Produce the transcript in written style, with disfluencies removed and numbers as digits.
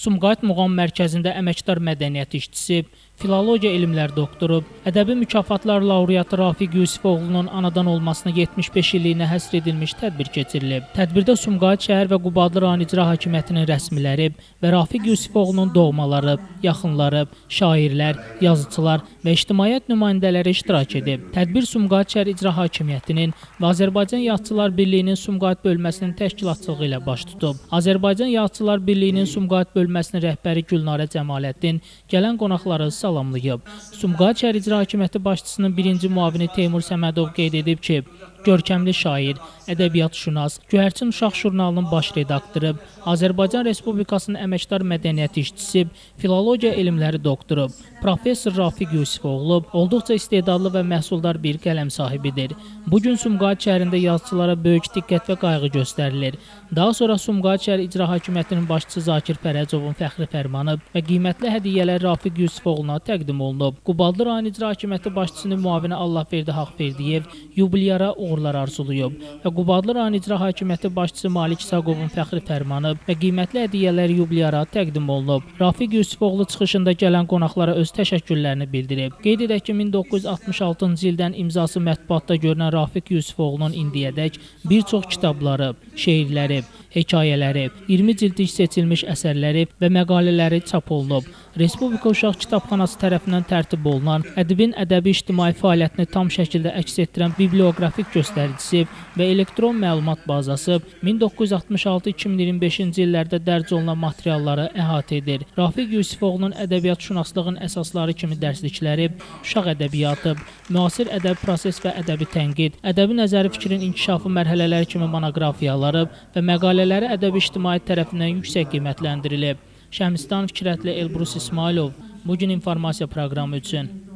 Sumqayıt Muğam Mərkəzində əməkdar mədəniyyət işçisi, filologiya elmlər doktoru, ədəbi mükafatlar laureatı Rafiq Yusifoğlunun anadan olmasına 75 illiyinə həsr edilmiş tədbir keçirilib. Tədbirdə Sumqayıt şəhər və Qubadlı rayon İcra Hakimiyyətinin rəsmiləri və Rafiq Yusifoğlunun doğmaları, yaxınları, şairlər, yazıçılar və ictimaiyyət nümayəndələri iştirak edib. Tədbir Sumqayıt şəhər İcra Hakimiyyətinin və Azərbaycan Yazıçılar Birliyinin Sumqayıt bölməsinin təşkilatçılığı ilə baş tutub. Azərbaycan Yazıçılar Birliyinin Sumqayıt bölməsinin rəhbəri Gülnarə Cəmaləddin gələn qonaqları salamlayıb. Sumqayıt şəhər İcra Hakimiyyəti başçısının birinci müavini Teymur Səmədov qeyd edib ki, görkəmli şair, ədəbiyyatşünas, Göyərçin Uşaq jurnalının baş redaktoru, Azərbaycan Respublikasının əməkdar mədəniyyət işçisi, filologiya elmləri doktoru, professor Rafiq Yusifoğlu olduqca istedadlı və məhsuldar bir qələm sahibidir. Bu gün Sumqayıt şəhərində yazıçılara böyük diqqət və qayğı göstərilir. Daha sonra Sumqayıt şəhər İcra Hakimiyyətinin başçısı Zakir Fərəcovun fəxri fərmanı və qiymətli hədiyyələr Rafiq Yusifoğluna təqdim olunub. Qubadlı rayon İcra Hakimiyyəti başçısının müavini Allahverdi Haqverdiyev yubilyara uğurlar arzulayıb və Qubadlı rayon İcra Hakimiyyəti başçısı Malik İsaqovun fəxri fərmanı və qiymətli hədiyyələr yubilyara təqdim olunub. Rafiq Yusifoğlu çıxışında gələn qonaqlara öz təşəkkürlərini bildirib. Qeyd edək ki, 1966-cı ildən imzası mətbuatda görünən Rafiq Yusifoğlunun indiyədək bir çox kitabları, şeirləri, hekayələri, 20 cildlik seçilmiş əsərləri və məqalələri çap olunub. Respublika Uşaq Kitabxanası tərəfindən tərtib olunan ədibin ədəbi ictimai fəaliyyətini tam şəkildə əks etdirən biblioqrafik göstəricisi və elektron məlumat bazası 1966-2025-ci illərdə dərc olunan materialları əhatə edir. Rafiq Yusifoğlunun ədəbiyyatşünaslığın əsasları kimi dərslikləri, uşaq ədəbiyyatı, müasir ədəbi proses və ədəbi tənqid, ədəbi nəzəri fikrin inkişafı mərhələləri kimi monoqrafiyaları və məqalələri ədəbi ictimaiyyət tərəfindən yüksək qiymətləndirilib. Şəmsistan Fikrətli, Elbrus İsmailov, Bu gün informasiya proqramı üçün.